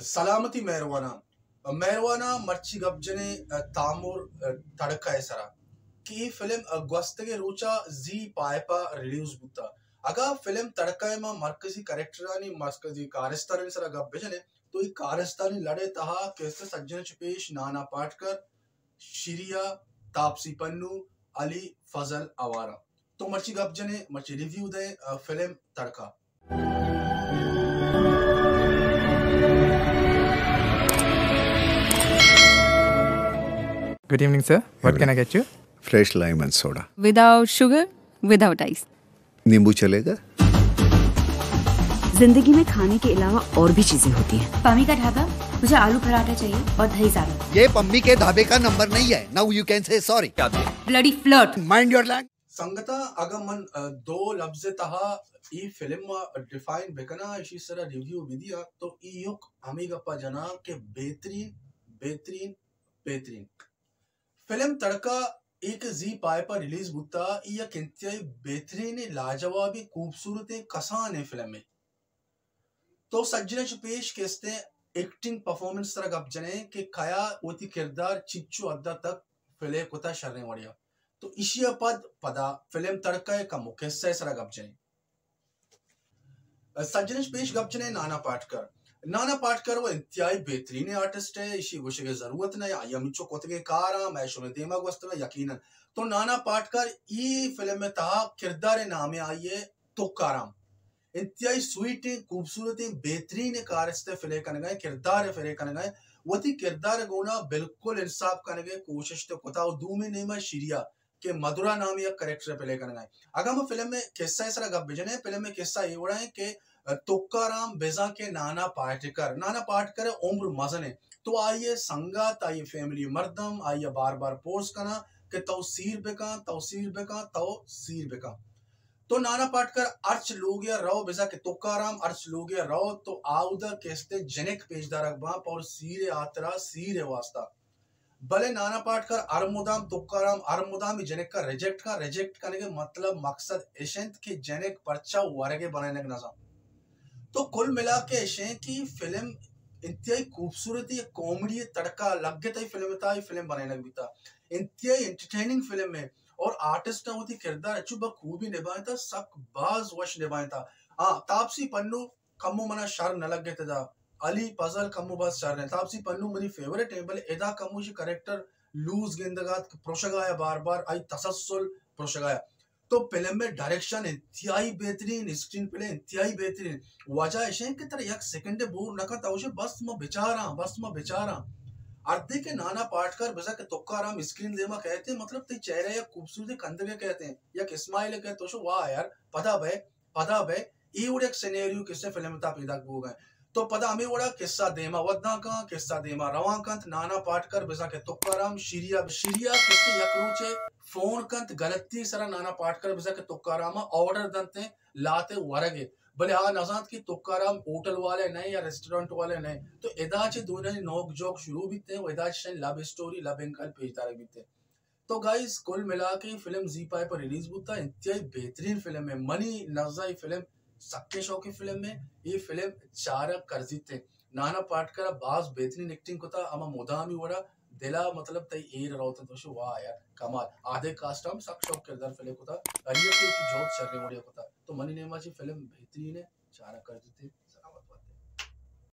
سلامتی مہرواناں۔ مہرواناں، مرچی گپ جنیں، ء، تامر، ء، تڑکہ ء سرا کہ اے فلم، ء، گوستگیں روچا زی پائپا ریلیز بوتا۔ اگاں فلم تڑکہ ء ما مرکزی کریکٹرانی، مرکزی کارستانانی سرا گپ بجنیں تو اے کارستانی لڑ ء تہا کسے سجن چہ پیش نانا پاٹکر، شیریا، تاپسی پنو، علی فضل آوارا۔ تو مرچی گپ جنیں، مرچی ریویو دیں، ء، فلم تڑکہ۔ Good evening, sir. What can I get you? Fresh lime and soda. Without sugar, without ice. नींबू चलेगा? जिंदगी में खाने के अलावा और भी चीजें होती हैं। पम्मी का ढाबा, मुझे आलू पराठा चाहिए और दही ज्यादा। ये पम्मी के ढाबे का नंबर नहीं है। Now you can say sorry. Bloody flirt. Mind your language. سنگتاں، اگاں من، ء، دو لبز ء تہا اے فلم ء ڈیفائن بکناں، ایشی سرا ریویو بدیاں، تو ایوک ہمے گپا جناں کہ بہترین، بہترین، بہترین۔ فلم تڑکہ اے کہ زی پائپا ریلیز بوتا، اے یک انتہائی بہترین، لاجوابیں، خوبصورتیں، کسانیں فلمے۔ تو سجنیں چہ پیش کہ استیں ایکٹنگ پرفارمنس سرا گپ جنیں کہ کیا وتی کردار چنچو حد تک پلے کتا شریں وڑیا۔ تو ایشی ء پد پدا فلم تڑکہ ء کمو قصہ ء سرا گپ جنیں۔ سجنیں چہ پیش گپ جنیں نانا پاٹکر۔ نانا پاٹکر وہ انتہائی بہترین آرٹسٹ ہے، ایشی گوشگ ء ضرورت نہ، آئی ہمینچو کتگیں کاراں مئے شمے دیما گوستگاں یقیناً۔ تو نانا پاٹکر ای فلم ء تہا کردار نامے آئی ء توکارام۔ انتہائی سویٹیں، خوبصورتیں، بہترین کارست ء پلے کنگا ہے، کردار ء پلے کنگا ہے۔ وتی کردار ء گونا بالکل انصاف کنگ ء کوشش تو کتا۔ و دومی نیما شیریا کہ مدورا نامی یک کریکٹر ء پلے کنگا ہے۔ اگاں ما فلم ء قصہ ء سرا گپ بجنیں، فلم ء قصہ اے وڑا ہے کہ توکارام بزاں کہ نانا پاٹکر، نانا پاٹکر ء عمر مزن ہے، تو آئی ء سنگت، آئی ء فیملی مردم، آئی ء بار بار پورس کناں کہ تو سیر بکن، تو سیر بکن، تو سیر بکن۔ تو نانا پاٹکر ہرچ لوگے ء رو، بزاں کہ توکارام ہرچ لوگے ء رو، تو آودا کستے جنک پیش دارگ باں پہ سیر ء ہاترا، سیر ء واسطہ۔ بلے نانا پاٹکر ہر مدام توکارام ہر مدام ای جنک ء ریجیکٹ کن، ریجیکٹ کنگ ء مطلب مقصد اش انت کہ جنک پرچا ورگ ء بنائینگ نہ زانت۔ تو کل ملا کے اش انت کہ فلم انتہائی خوبصورتی ء کامیڈی ء تڑکا لگت ای فلم ء تہا ای فلم بنائینگ بیتا۔ انتہائی انٹرٹیننگ فلم ہے اور آرٹسٹ ء وتی کردار اچو بخوبی نبھائینتا، سک باز وش نبھائینتا۔ ہاں، تاپسی پنو کمو منا شر نہ لگت ادا، علی فضل کمو باز شر ہیں۔ تاپسی پنو منی فیوریٹ ہیں، بلے ادا کمو شی کریکٹر لوز گندگات، پروشگایا بار بار، آئی تسلسل پروشگایا۔ تو فلم میں ڈائریکشن انتہائی بہترین، اسکرین پلے انتہائی بہترین۔ وجہ اش ہیں کہ ترا یک سیکنڈ بور نہ کنت، اوشے بس ما بچاراں، بس ما بچاراں۔ اردے کہ نانا پاٹکر بزاں کہ توکارام اسکرین دیما کہتے ہیں، مطلب تئی چہرہ یک خوبصورتی کندگے کہتے ہیں، یک اسمائل کہتے ہیں، تو شو واہ یار، پدا بے، پدا بے، اے وڑ یک سینیریو کسے فلم تا پیداک بوگ ء۔ تو پدا ہمے وڑا قصہ دیما وداں کن، قصہ دیما روان کنت۔ نانا پاٹکر بزاں کہ توکارام شیریا، شیریا کسے یک روچے فون کنت غلطی سرا نانا پاٹکر بزاں کہ توکارام آرڈر دنت ہیں لاتے ورگے، بلے آ نزانت کہ توکارام ہوٹل والے نہ یا ریسٹورنٹ والے نہ۔ تو ادا چہ دونانی نوک جوک شروع بیتے و ادا چہ لو اسٹوری، لو اینگل پیش دارگ بیتے۔ تو گائز، کل ملا کے فلم زی پائے پر ریلیز بوتا، انتہائی بہترین فلم ہے۔ منی نزا یہ فلم سکے شوقی فلم ہے۔ یہ فلم چارک کرزیت ہے۔ نانا پاٹکر باز بہترین ایکٹنگ کتا، اما مدامی وڑا دلا مطلب تئی ایر روت تو شو واہ یار کمال۔ آدھے کاسٹ ہم سک شوق کردار فلم کتا، علی کے کی جوت شرے وڑیا کتا۔ تو منی نیما چی فلم بہترین ہے، چارک کرزیت ہے۔